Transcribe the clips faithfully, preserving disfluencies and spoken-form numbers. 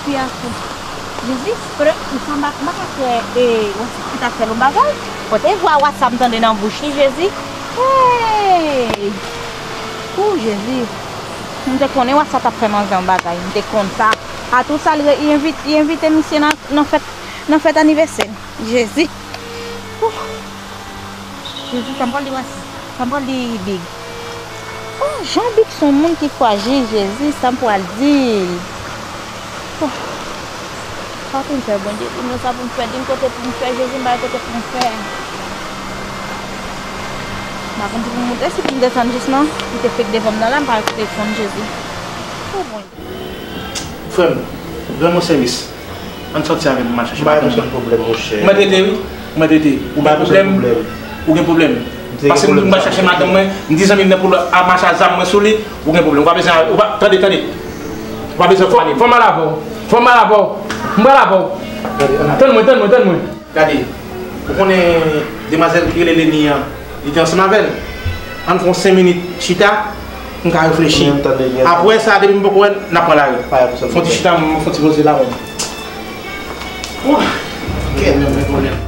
Fi a fou. Jezi, frè, ou sanba, m pa ka kwè, e, w se ki ta fè l yon bagay. Kote vwa wasa m tande nan bouch li, Jezi. Hey! Ou, Jezi. M te konnen wasa t ap fè manzè yon bagay. M te konn sa. A tou sa, li re-, li envit-, li envite misye nan, nan fèt, nan fèt anivèsè l. Jezi. Ou. Jezi, sa m pral di wè, sa m pral di Big. Oh, jan Big se yon moun ki frajil, Jezi, sa m pral di l. Oh. Sa pou m fè, Bondye? Di m sa pou m fè, di m kote pou m fè, Jezi, m pa gen kote pou m fè. M pa konn si pou m moute, si pou m desann jis nan. Li te fèk devan m nan la, m pa gen kote desann, Jezi. Oh, Bondye. Frè m, rann mwen sèvis. Ann sòti avè m, m al chache madanm mwen. M pa gen pwoblèm, monchè. Ou mèt rete, wi. Ou mèt rete. Ou gen pwoblèm. Ou gen pwoblèm. Paske m, m al chache madanm mwen, m di zanmi m nan pou l al mache a zam mwen sou li, ou gen pwoblèm. Ou pa bezwen, ou pa, tande, tande. Ou pa bezwen fò, fò m al avè w. Fò m al avè w. M pral avè w. Tann mwen, tann mwen, tann mwen. Gade, ou konnen demwazèl ki rele Leni an, li te ansanm avè l. Ann fè yon senk minit chita pou m ka reflechi. Apre sa, depi m poko wè l, n ap pran lari. Fè yon ti chita, m fè yon ti poze la menm. Ou, kè menm, men pwoblèm.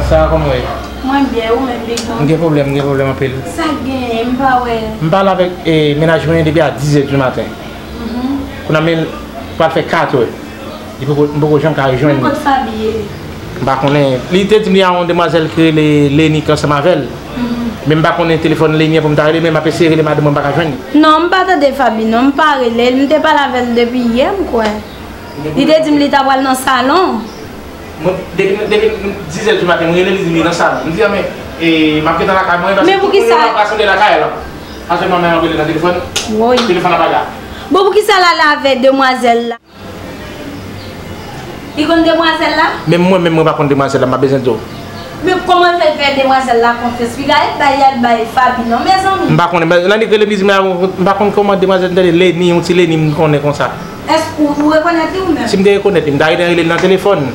Sa a, kòman w ye? Mwen byen, ou menm, Big Man? M gen pwoblèm, m gen pwoblèm anpil. Sa k genyen? M pa wè. M pale avèk, e, mennaj mwen depi a dis è di maten. Mhm. Kounye a, men, pral fè kat è. Li poko, m poko janm ka rejwenn li. Kot Fabi ye? M pa konnen. Li te di m li a yon demwazèl ki rele Leni ki ansanm avè l. Mhm. Men m pa konnen telefòn Leni an pou m ta rele, men m ap eseye rele madanm mwen, m pa ka jwenn li. Non, m pa tande Fabi, non. M pa rele l. M te pale avè l depi yè, m kwè. Li te di m li ta pral nan salon. Mwen, depi, depi dis è di maten, mwen rele li, li di m li nan salon. M di, a, men, e, m ap gentan lakay mwen, paske tout moun yo ap rasanble lakay la. Paske manman yo rele nan telefòn. Woy. Telefòn la pa la. Bon, poukisa l al avè demwazèl la? Li konn demwazèl la? Menm mwen, menm mwen pa konn demwazèl la, m ap bezwen di w. Men kòman l fè fè demwazèl la konfyans? Piga l bay, al bay Fabi non, mezanmi. M pa konnen, men lè nèg rele m, li di m, m pa konn kòman demwazèl, tande Leni, yon ti Leni m konnen konsa. Èske ou, ou rekonèt li ou menm? Si m te rekonèt li, m ta rete rele l nan telefòn.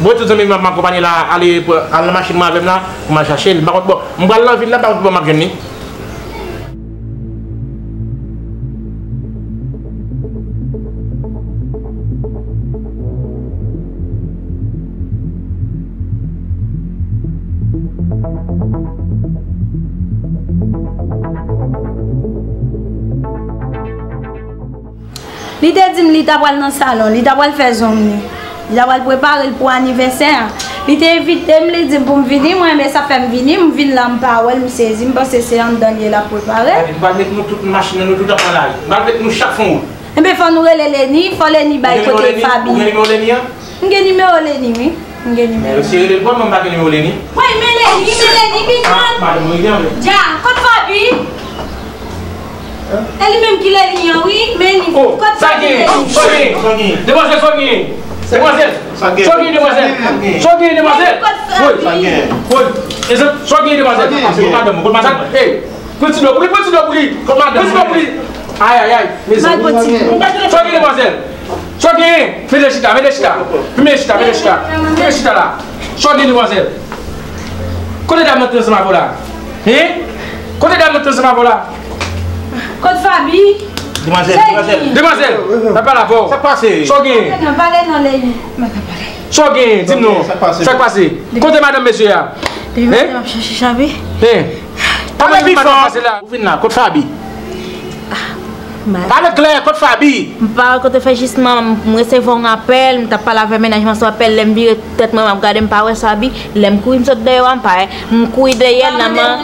Bon, tout zanmi m ap akonpaye la, ale, al nan machin mwen avè m la, pou m al chache l. M pa konn, bon, m pral nan vil la, m pa konn kòman m ap jwenn li. Li te di m li ta pral nan salon, li ta pral fè zong li. Li ta pral prepare l pou anivèsè a. Li te envite m, li di m pou m vini, mwen, men sa fè m vini, m vin la, m pa wè l, m sezi, m panse se anndan l ye l ap prepare. Gade, m pral met nou tout nan machin nan, nou tout ap pran lari. M pral met nou chak fè yon wout. Enben, fò nou rele Leni, fò Leni bay kote Fabi. Ou gen nimewo Leni an? M gen nimewo Leni, wi. M gen nimewo. Yo si rele l pou mwen, m pa gen nimewo Leni. Woy, men Leni, men Leni, Big Man. Madanm mwen gen anpil. Dja, kot Fabi? E li menm ki Leni an, wi, men li. Oh, kot sa gen? Sa gen? Demwazèl, sa gen? Demwazèl. Sa gen? Sa gen, demwazèl? Sa gen, demwazèl? Woy, sa gen? Woy, e sa gen, demwazèl? Sa gen? Kot madanm mwen? Kot madanm mwen? Hey, pran ti dlo pou li, pran ti dlo pou li. Kot madanm mwen? Pran ti dlo pou li. Ay, ay, ay, mezanmi. Sa gen, demwazèl? Sa gen? Mete chita, mete chita. Mete chita, mete chita. Mete chita la. Sa gen, demwazèl? Kote dam nan te ansanm avè w la? Hein? Kote dam nan te ansanm avè w la? Kot Fabi? Demwazèl, demwazèl. Demwazèl, mwen pale avè w. Sa k pase? Sa w genyen? Pale non, Leni. Sa w genyen? Di m non. Sa k pase? Sa k pase? Kote madanm mesye a? Depi maten m ap chache Fabi. Hein? Pale pi fò. Ou vin la, kot Fabi? Pale klè, kot Fabi? M pa wè kote fè jisman, m resevwa yon apèl, m t ap pale avè mennaj mwen sou apèl, lè m vire tèt mwen, m ap gade, m pa wè Fabi. Lè m kouri, m sot dèyè a, m pa wè. M kouri dèyè l nan man,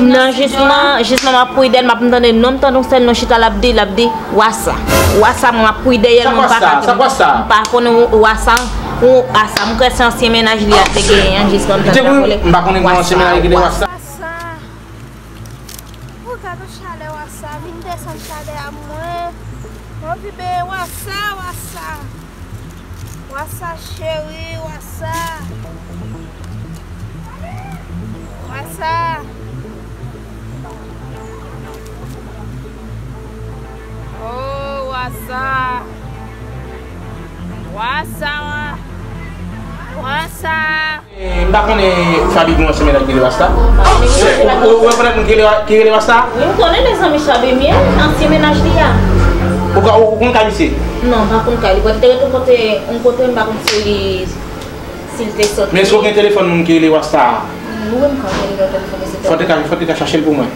nan jisman, jisman m ap kouri dèyè l, m ap tande non, m tande yon sèl non chita, l ap di, l ap di, Wasa. Wasa, mwen m ap kouri dèyè l, mwen m pa ka, m pa konnen Wasa, ou Asa, m kwè se ansyen mennaj li a te genyen an, jisman m tande l ap rele Wasa. Wasa. Ou gade chalè Wasa, vin desann chalè a mwen. Mwen anvi benyen Wasa, Wasa. Wasa cheri, Wasa. Wasa. Wa sa, wa sa, wa sa. Eh, m pa konnen Fabi gen yon ansyen mennaj ki rele Rasta. Ou, ou, ou rekonèt moun ki rele, ki rele Rasta? Wi, m konnen, de zanmi Fabi m ye, ansyen mennaj li a. Ou ka, ou, ou konn kay misye? Non, m pa konn kay li. Poutèt li te rete yon kote, yon kote, m pa konn si li, si li te soti. Men èske w gen telefòn moun ki rele Rasta a? Wi, m ka gen nimewo telefòn misye. Fò w te ka, fò w te ka chache l pou mwen.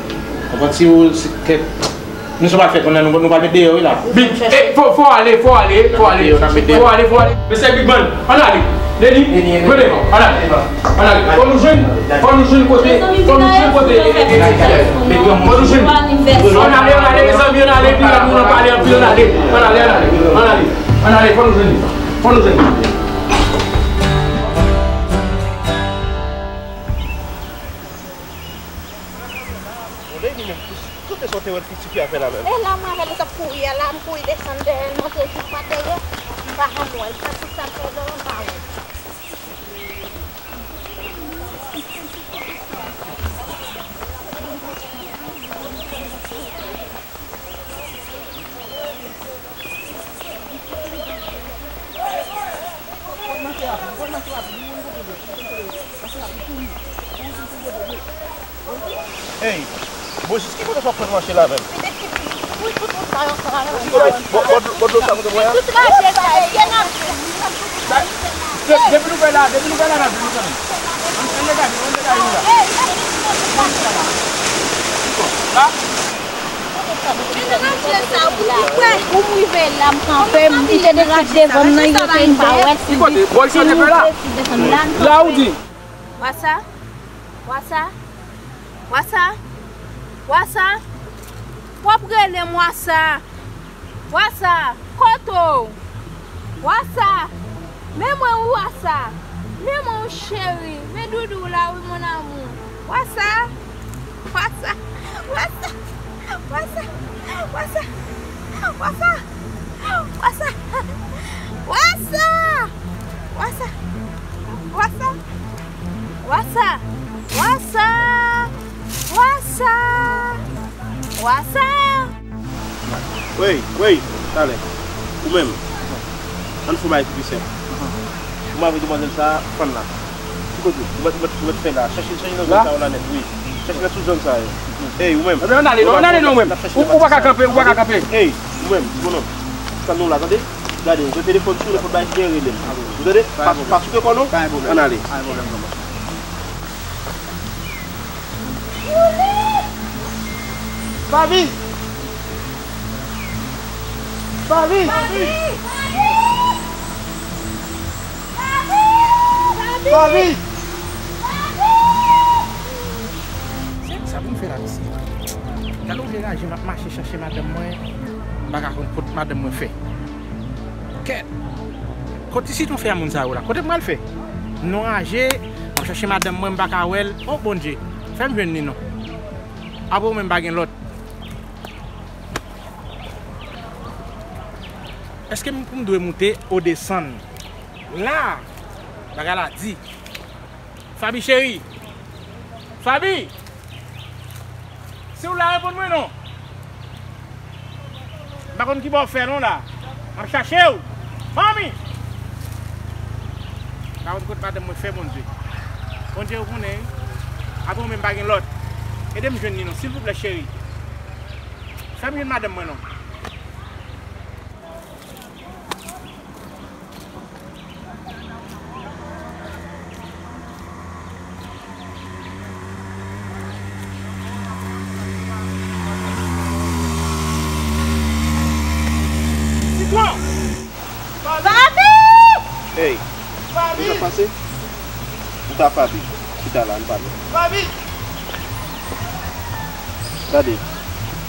Konprann, si ou, si, kèt, nou sa pral fè kounye a, nou, nou pral met deyò, wi, la. Big, eh, fò, fò ale, fò ale, fò ale. Fò ale, fò ale. Mesye Big Man, ann ale. Leni, Leni, Leni. Rele, ann ale. Ann ale. Fò nou jwenn, fò nou jwenn kote, fò nou jwenn kote, eh, eh, eh, eh, eh, fò nou jwenn. Ann ale, ann ale, mezanmi, ann ale, epi la, nou nan pale anpil, ann ale. Ann ale, ann ale, ann ale. Ann ale, fò nou jwenn li. Fò nou jwenn li. Bon, Leni menm, kote sa w te wè l fouti ki afè la menm? E la m avè l, nou t ap kouri a la, m kouri desann dèyè l, monte jou pa dèyè, m pa janm wè l. Sa tout sa m fè dèyè, m pa wè l. Ey, bon, jis ki kote w ap pran mache la menm? Bon, bon, bon, bon, dlo sa kote mwen an? Depi nou fè la, depi nou fè la, n ap vin, nou fè. Ann, ann degaje, ann degaje nou la. La. Pou m rive la, m kanpe, m kite desann devan m nan, yo te pa wè si li, si li monte, si desann la, m kanpe. La ou di? Wasa? Wasa? Wasa? Wasa? W ap rele m Wasa? Wasa, kote w? Wasa, men mwen wi Wasa. Men mwen wi cheri. Men doudou w la wi mon amour. Wasa, Wasa, Wasa, Wasa, Wasa, Wasa, Wasa, Wasa, Wasa, Wasa, Wasa, Wasa, Wasa, Wasa. Wey, wey, talè. Ou menm. Ann fè yon bagay ki pi senp. Ou m avè demwazèl sa a, fann la. Ki kote? Ou mèt, ou mèt, ou mèt fè la. Chèche, chèche nan zòn sa yo la nèt, wi. Chèche nan tout zòn sa yo. Ey, ou menm. Ann ale non, ann ale non, ou menm. Ou, ou pa ka kanpe, ou pa ka kanpe. Ey, ou menm, ti bònòm. Tann nou la, tande? Gade, ou gen telefòn sou, nenpòt bagay ki gen, rele m. Ou tande? Pa, pa souke kò non. Ann ale. Fabi! Fabi! Fabi! Fabi! Sa pou m fè la, mesye. Gade yon vye raje, m ap mache chache madanm mwen. M pa ka konn kot madanm mwen fè. Kèt! Kot isit nou fè a moun sa yo la? Kote m pral fè? Nou raje, m ap chache madanm mwen, m pa ka wè l. O Bondye, fè m jwenn li non. Apre ou menm pa gen lòt. Èske m, pou m dwe moute ou desann? La, bagay la di. Fabi cheri. Fabi! Si w la, reponn mwen non. M pa konn ki bò w fè non la. M ap chache w. Manmi! M pa konn kot madanm mwen fè, Bondye. Bondye, ou konnen wi. Apre ou menm pa gen lòt. Ede m jwenn li non, silvouplè cheri. Fè m jwenn madanm mwen non. Sitwon! Fabi! Ey! Fabi! Kisa k pase? Ou ka Fabi. Chita la, ann pale. Fabi! Gade,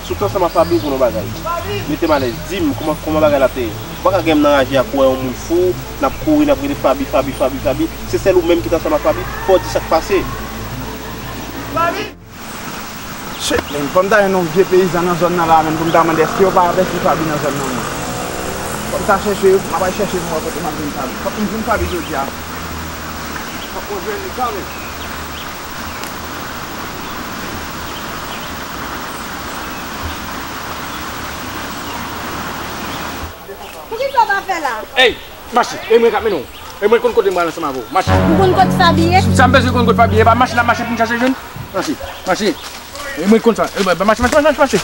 si w t ansanm ak Fabi, ou konn yon bagay. Mete m alèz, di m kòman, kòman bagay la te ye. Ou pa ka gen m nan raje ak ou wè yon moun fou, n ap kouri, n ap rele Fabi, Fabi, Fabi, Fabi. Se sèl ou menm ki t ansanm ak Fabi, fò w di sa k pase. Fabi! Shit, men, fò m ta jwenn yon vye peyizan nan zòn nan la, men, pou m ta mande èske yo pa avèti Fabi nan zòn nan, mwen. Fò m ta chèche, m ap al chèche pou m wè kote m ap jwenn Fabi. Fòk m jwenn Fabi jodi a. Fòk mwen jwenn li kanmenm. Sa fè la? Ey, mache, e mwen k ap mennen w. E mwen konn kote m pral ansanm avè w. Mache. Ou konn kot Fabi ye? Sa m bezwen konn kot Fabi ye, e pa mache n ap mache pou n chache jwenn. Mache, mache. E mwen konn sa. E ba, mache, mache, mache, mache. E,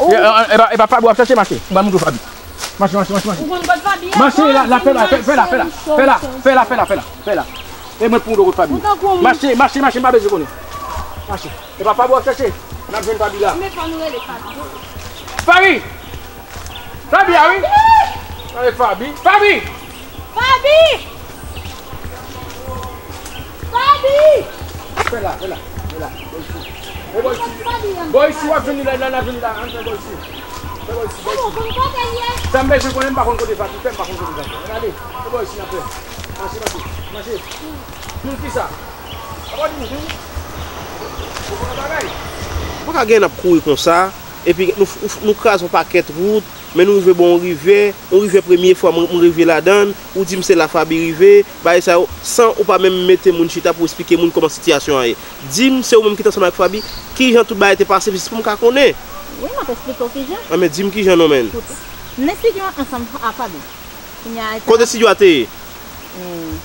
e, e pa, e pa Fabi w ap chache, mache. M pral montre w Fabi. Mache, mache, mache, mache. Ou konn kot Fabi ye? Mache, la, la, fè la, fè, fè la, fè la. Fè la, fè la, fè la, fè la, fè la. E mwen pou w kot Fabi. Mache, mache, mache, m pa bezwen konnen. Mache. E pa Fabi w ap chache. N ap jwenn Fabi la. Men fò nou rele Fabi. Fabi! Fabi a wi! Fabi! Fabi! Fabi! Fabi! Fè la, fè la, fè la. Bò isi. Bò isi, w ap jwenn li la, la, la, jwenn li la. Ann fè bò isi. Fè bò isi, bò isi. Sa m bezwen konnen, m pa konn kote Fabi, fè m pa konn kote Fabi. Gade, fè bò isi, n ap fè. Mache, mache, mache. Pou kisa? Papa di nou, tou. Ou konn bagay? Ou pa ka gen n ap kouri konsa, epi nou, nou, nou kraze yon pakèt wout, men nou rive bò yon rivyè, yon rivyè premye fwa mwen, mwen rive ladan l, ou di m se la Fabi rive, bagay sa yo, san ou pa menm mete moun chita pou esplike moun kòman sitiyasyon an ye. Di m, se ou menm ki te ansanm avèk Fabi, kijan tout bagay te pase, jis pou m ka konnen. Wi, m ap esplike w kijan. Anben, di m kijan non, menn. Koute. M nan estidyo an ansanm a Fabi. Kounye a, kote estidyo a te ye? Hmm.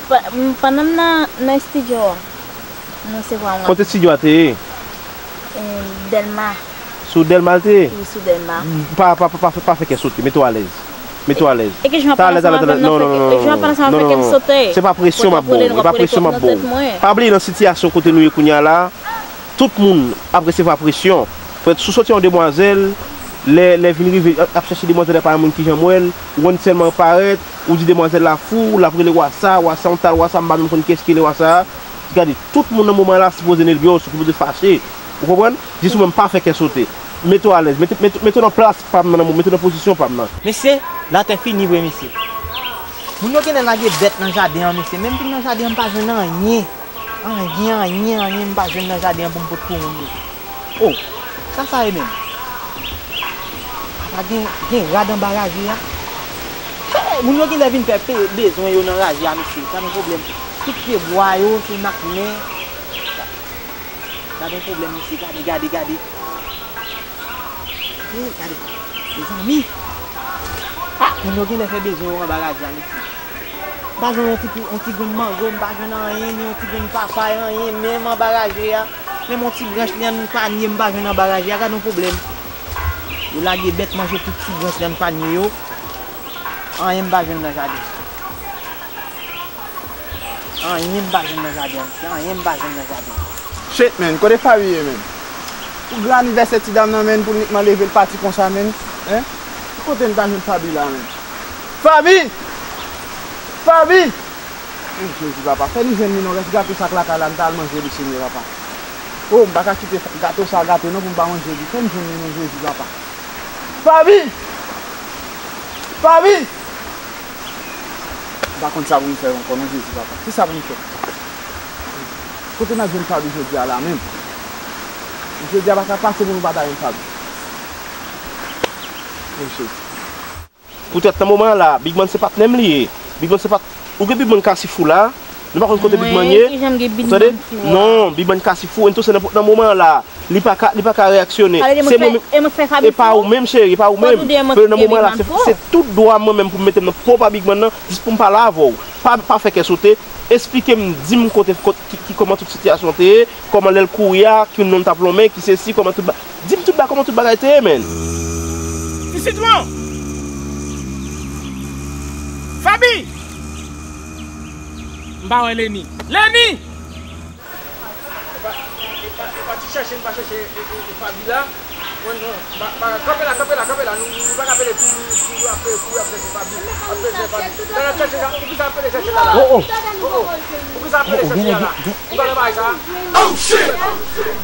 Pa, m, pandan m nan, nan estidyo a, m resevwa yon apèl. Kote estidyo a te ye? Eh, Dèlma. Sou Dèlma l te ye? Wi, sou Dèlma. Pa, pa, pa, pa, pa fè kè sote, mete w alèz. Mete w alèz. E ke jan w ap pale ansanm avè m nan fè kè, e jan w ap pale ansanm avè m fè kè m sote. Se pa presyon m ap ba w, e pa presyon m ap ba w. Pa bliye nan sitiyasyon kote nou ye kounye a la, tout moun ap resevwa presyon. Frè, si w soti yon demwazèl, lè, lè vin rive, ap chèche demwazèl la pa yon moun ki janm wè l, ou konn sèlman parèt, ou di demwazèl la fou, l ap rele wasa, wasa yon tal wasa, m pa menm konn kiyès ki rele wasa a. Gade, tout moun nan moman la sipoze nèvyè, sipoze fache. Ou konprann? Jis ou menm pa fè kè sote. Mete w alèz, mete, mete, mete w nan plas pa m nan, nan mo-, mete w nan pozisyon pa m nan. Mesye, latè fini vre, mesye. Moun yo genlè lage bèt nan jaden an, mesye. Men m vin nan jaden an, m pa jwenn anyen. Anyen, anyen, anyen m pa jwenn nan jaden an pou m pot pou moun yo. O, sa sa ye menm? Apa gen, gen rad anba raje a? Hey, moun yo genlè vin fè pe-, bezwen yo nan raje a, mesye. Gade yon pwoblèm. Tout pyebwa yo, se maknen. Gade yon pwoblèm, mesye. Gade, gade, gade. Hey, gade. Mezanmi. Ah, moun yo genlè fè bezwen yo anba raje a, mesye. M pa jwenn yon ti, yon ti grenn mango, m pa jwenn anyen, ni yon ti grenn papay, anyen, menm anba raje a. Menm yon ti branch nan panye m pa jwenn anba raje a, gad yon pwoblèm. Yo lage bèt manje tout ti branch nan panye yo. Anyen m pa jwenn nan jaden. Anyen m pa jwenn nan jaden an, mesye, anyen m pa jwenn nan jaden. Shit, man, kote Fabi ye, man? Pou gran anivèsè ti dam nan, man, pou l nikman leve l pati konsa, man. Hein? Ki kote n ta jwenn Fabi la, man? Fabi! Fabi! O Jezi, papa, fè nou jwenn li non, rès gato sa k lakay la, n ta al manje li, Senyè, papa. O, m pa ka kite gato sa gate non pou m pa manje li. Fè n jwenn li non, Jezi, papa. Fabi! Fabi! M pa konn sa pou m fè ankò non, Jezi, papa. Kisa pou m fè? Kote n ap jwenn Fabi jodi a la menm? Jodi a pa ka pase pou nou pa ta jwenn Fabi. O Jezi. Poutèt nan moman an la, Big Man se patnè m li ye. Big Man se pat-, ou gen Big Man Kasifou la, nou pa konn kote Big Man ye. Mwen ki janm gen Big Man fou a. Tande? Non, Big Man Kasifou, Entouse nan, nan moman an la, li pa ka, li pa ka reyaksyone. Se mwen menm, e pa ou menm, cheri, e pa ou menm. Paske nan moman an la, se, se tout dwa mwen menm pou m mete m nan po pa Big Man nan, jis pou m pale avè w. Pa, pa fè kè sote, esplike m, di m kote, kot-, ki, ki, kòman tout sitiyasyon te ye, kòman lè l kouri a, ki non l t ap lonmen, ki sesi, kòman tout ba-, di m tout ba-, kòman tout bagay te ye, menn. Isit non! Fabi! M pa wè Leni. Leni! E pa, e pa, e pa ti chèche, n pa chèche, e, e, e Fabi la. Bon, non, ba, ba, kanpe la, kanpe la, kanpe la. Nou, nou pa ka pede kouri, kouri apre, kouri apre Fabi. Apre Fabi. Nan, nan, chèche sa, poukisa ap pede chèche la, la? Oh, oh. Oh, oh. Poukisa ap pede chèche la, la? Ou pa nan bagay sa? Oh, shit!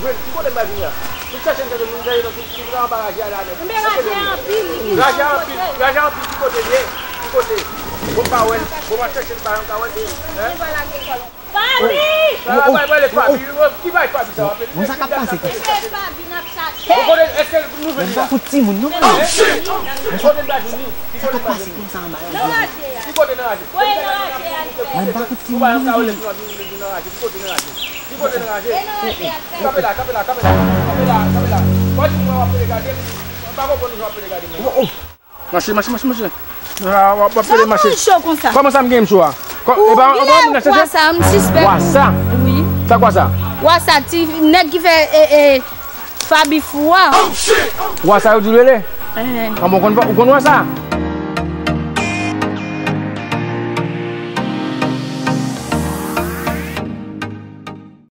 Jwenn, ki kote m bay vini a? Nou chèche, nou chèche, nou chèche nan tout, tout anba raje a la, nèg. Raje a anpil, li gen raje a anpil, raje a anpil, ki kote l ye? Ki kote? Bon, m pa wè l. Bon, m ap chèche l, m pa janm ka wè l. Hein? Fabi! Sa va, bay, bay, Fabi. Ki bay Fabi sa, w ap... Bon, sa k ap pase? Se Fabi n ap chache. Ou konnen, èske nou jwenn li la? Mwen pa fout timoun, non, mwen. Hein? Ou konnen m pa jwenn li? Sa k ap pase konsa anba raje a? Ki kote nan raje? Wi, nan raje a li ye. Mwen pa fout timoun, non, mwen. Ki kote nan raje? Ki kote nan raje? E nan raje a, kanpe la, kanpe la, kanpe la, kanpe la, kanpe la. Ou pa di mwen w ap pede gade m? Mwen pa konprann ou jan w ap pede gade m. Oh, oh. Mache, mache, mache, mache. Ah, w ap, w ap pede mache. Sa w cho konsa? Kòman sa m gen m cho a? Kò- Ou e pa- e pa genlè moun nan kwa chèche? Sa, m sispèk. Kwa sa? Wi. Sa kwa sa? Kwa sa, ti nèg ki fè e, e, Fabi fou a. Kwa sa yo di l rele? Eh. An bon, ou konn, ou konn wè sa?